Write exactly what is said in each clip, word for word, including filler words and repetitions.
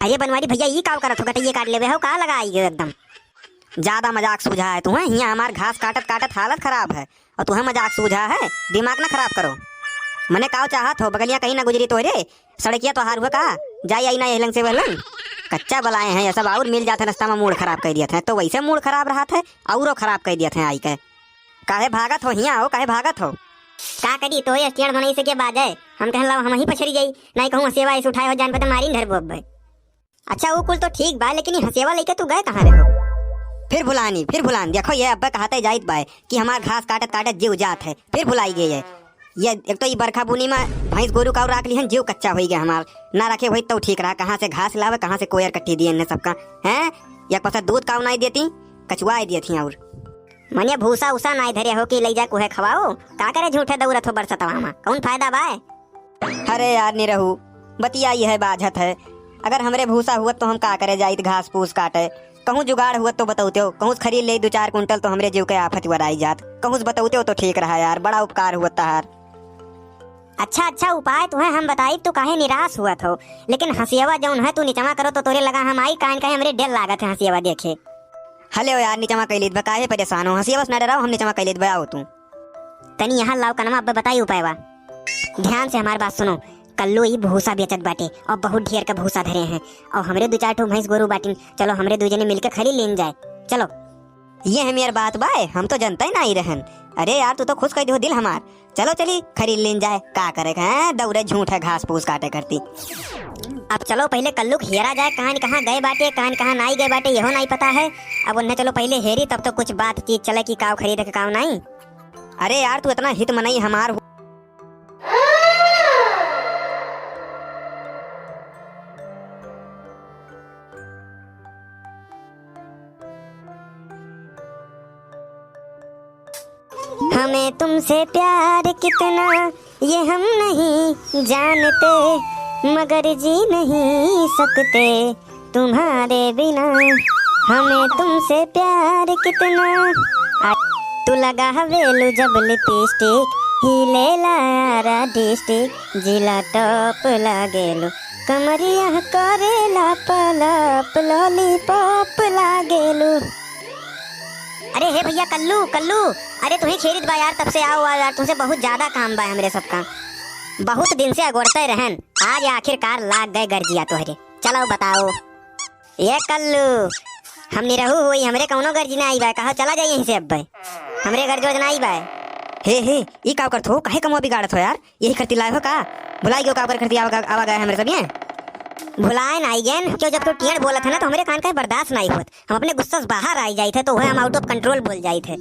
अरे बनवारी भैया, ई काव करत हो? गटइये काट लेबे हो का, लगाई गयो एकदम। ज्यादा मजाक सूझा है तुहें, हियाँ हमार घास काटत काटत हालत खराब है और तुहें मजाक सूझा है, दिमाग ना खराब करो। मने काव चाहत हो, बगलिया कहीं ना गुजरी तोहरे, सड़किया तोहार हुआ का, जाई आई ना एहलंग से वहलंग। कच्चा बलाए हैं ये सब, और मिल जात है रस्ता में मूड खराब कर दियत है, तो वैसे मूड खराब रहत है, औरो खराब कर दियत है आई के। काहे भागत हो हियाँ हो, काहे भागत हो? का करी, तोहरे स्टैंड बनई से के बाजे, हम कहन लाओ हम ही पछरी जाई, नहीं कहूँ हंसेवा ऐसे उठाए हो जान पे तो मारी धर बोब भाई। अच्छा, वो कुल तो ठीक बा, लेकिन ये हंसेवा लेके तू गए कहाँ रहे हो? फिर भुलानी, फिर भुलान। देखो, ये अब्बे कहते जाइत बाय कि हमार घास काटत काटत जीव जात है, फिर भुलाई गए ये। ये एक तो ई बरखा बुनी में भैंस गोरू काऊ राख लिहन, जीव कच्चा होई गया हमार। ना रखे होई तो ठीक रहा, कहाँ से घास लावे, कहाँ से कोयर कट्टी दिए इन्हें सबका, हैं? एक पसे दूध काऊ नाई देती, कचुआए दिए थी और। मने भूसा उसा नाई धरे हो कि लई जा कुहे खवाओ, का करे झूठे दौड़त हो बरसतवा में, कौन फायदा बाय? अरे यार निरहू, बतिया यह बाझत है। अगर हमरे भूसा हुअत तो हम का करे जाइत घास फूस काटे? कहूँ जुगाड़ हुअत तो बतौते हो, कहूँ से खरीद ले दो चार कुंटल तो हमरे जीव के आफत वराई जात। कहूँ से बतौते हो तो ठीक रहा यार, बड़ा उपकार हुअत तहार। अच्छा, अच्छा, उपाय तुहे हम बताई, तू काहे निराश हुअत हो, लेकिन हंसियवा जौन है तू निचवा करो तो तोरे लगा हम आई, काहे न काहे हमरे डर लागत है हंसियवा देखे। हले हो यार, निचवा कैलित बा, काहे परेशान हो? हंसियवा से ना डराओ, हम निचवा कैलित बा, आओ तू। तनी यहाँ लाओ कनमा, अब बताई उपायवा। ध्यान से हमार बात सुनो। कल्लू ई भूसा बेचत बाटे और बहुत ढेर का भूसा धरे हैं और हमरे दो चार ठो भैंस गोरू बाटिन, चलो हमरे दो जने मिलके खरीद लेन जाए, चलो। ये है मेर बात बाय, हम तो जनता ही ना ही रहन। अरे यार, तू तो खुश कर दियो दिल हमार। चलो चली खरीद लेन जाए, का करे हैं, दौड़े झूठ है घास फूस काटे करती। अब चलो पहले कल्लू के हेरा जाए, कहाँ न कहाँ गए बाटे, कहाँ न कहाँ नाई गए बाटे, यहो नाई पता है। अब उन्हें चलो पहले हेरी, तब तो कुछ बातचीत चले कि काव खरीदे के काव नाई। अरे यार, तू इतना हित मनई हमार हो। हमें तुमसे प्यार कितना, ये हम नहीं जानते, मगर जी नहीं सकते तुम्हारे बिना। हमें तुमसे प्यार कितना। आ, तू लगावेलू जब लिपस्टिक, हिलेला आरा डिस्ट्रिक्ट, जिला टॉप लागेलू, कमरिया करेला पलप, लॉलीपॉप लागेलू। अरे हे भैया कल्लू, कल्लू, अरे तुही खेरित बा यार, तब से आओ, आओ यार, तुमसे बहुत ज्यादा काम बा हमरे सबका। बहुत दिन से अगोड़ते रहन, आज आखिरकार लाग गए गर्जिया तोहरे। चलो बताओ। ये कल्लू, हम निरहू होई, हमरे कौनो गर्जी ना आई बा, कहो चला जाई यहीं से अब बे। हमरे गर्ज वर्ज ना आई बा। हे, हे, ई का करत हो? काहे कमवा बिगाड़त हो यार? यही करती लाए हो का? भुलाई गयो का ओकर करती आवा, आवा गया हमरे सब ये? भुलाए ना आई गेन, क्यों जब तू टेढ़ बोलत है ना तो हमरे कान का बर्दाश्त नहीं होत। हम अपने गुस्सा से बाहर आई जाइत है तो वह हम out of control बोल जाइत है।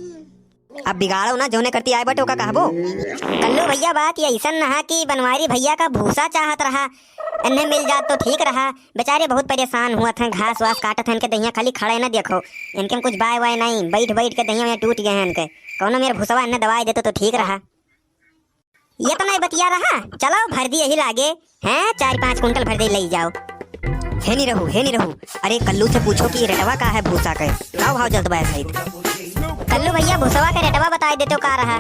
अब बिगाड़ो ना, जौने करती आए बाटे ओका कहबो। कल्लू भैया, बात ये ऐसन ना है कि बनवारी भैया का भूसा चाहत रहा, इन्हें मिल जात तो ठीक रहा। बेचारे बहुत परेशान हुआ थे, घास वास काटत हैं, इनके दहिया खाली खड़े न देखो, इनके में कुछ बाय वाय नहीं, बैठ बैठ के दहिया में टूट गए हैं इनके। कौनो मेरे भूसवा इन्हें दवाई देते तो ठीक रहा। ये तो नहीं बतिया रहा, चलो भर दी यही लागे, हैं, चार पाँच कुंटल भर दे ले जाओ। हे निरहू, हे निरहू, अरे कल्लू से पूछो कि रेटवा का है भूसा के, का भाव चलत बा सहित? कल्लू भैया, भूसवा के रेटवा बताए देते का रहा।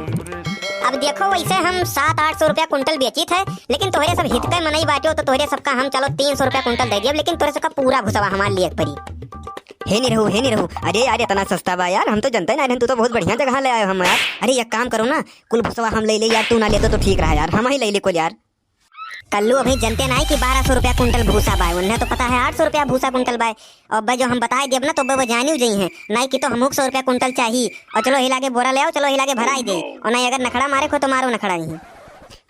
अब देखो, वैसे हम सात आठ सौ रुपया कुंटल बेचित है, लेकिन तोहरे सब हित के मनई बाटे हो, तो तोहरे सबका हम चलो तीन सौ रुपया कुंटल दे दियब, लेकिन तोहरे सबका पूरा भूसवा हमार लिए पड़ी। हे निरहू, हे निरहू, अरे यार, इतना सस्ता बा यार, हम तो जनते ना रहन, तू तो बहुत बढ़िया जगह ले आयो हम यार। अरे एक काम करो ना, कुल भूसवा हम ले ले यार, तू ना लेतो तो ठीक रहा यार, हम ही ले ले कुल यार। कल्लू अभी जनते नाई कि बारह सौ रुपया कुंटल भूसा बाय, उन्हें तो पता है आठ सौ रुपया भूसा कुंटल बाय। और अब्बे जो हम बताए देब ना तो अब्बे वो जानियो जई हैं, नाई कि तो हमहू के सौ रुपया कुंटल चाही। और चलो हिला के बोरा ले आओ, चलो हिला के भराई दे। और नाई अगर नखड़ा मारे को तो मारो नखड़ा ही।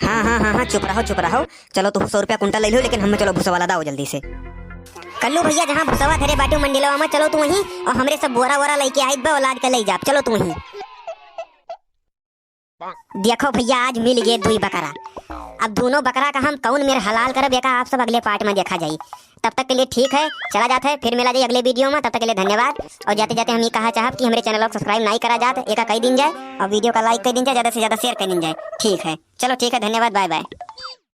हाँ, हाँ, हाँ, हाँ, चुप रहो, चुप रहो। चलो तू सौ रुपया कुंटल ले लो, लेकिन हमें चलो भूसा वाला दाओ जल्दी से। कल्लू भैया जहाँ भूसवा धरे बाटू मंडिलवा में, चलो तू वहीं और हमरे सब बोरा वोरा लेके आइत बा, औलाद के ले जाब, चलो तू वहीं। देखो भैया, आज मिल गए दुई बकरा। अब दोनों बकरा का हम कौन मेर हलाल करब, एका आप सब अगले पार्ट में देखा जाई। तब तक के लिए ठीक है, चला जात है, फिर मिला जाई अगले वीडियो में। तब तक के लिए धन्यवाद। और जाते जाते हम ये कहा चाहब कि हमरे चैनल को सब्सक्राइब नहीं करा जात, एका कई दिन जाए और वीडियो का लाइक कर दिन जाए, ज़्यादा से ज़्यादा शेयर कर दिन जाए। ठीक है, चलो ठीक है, धन्यवाद, बाय बाय।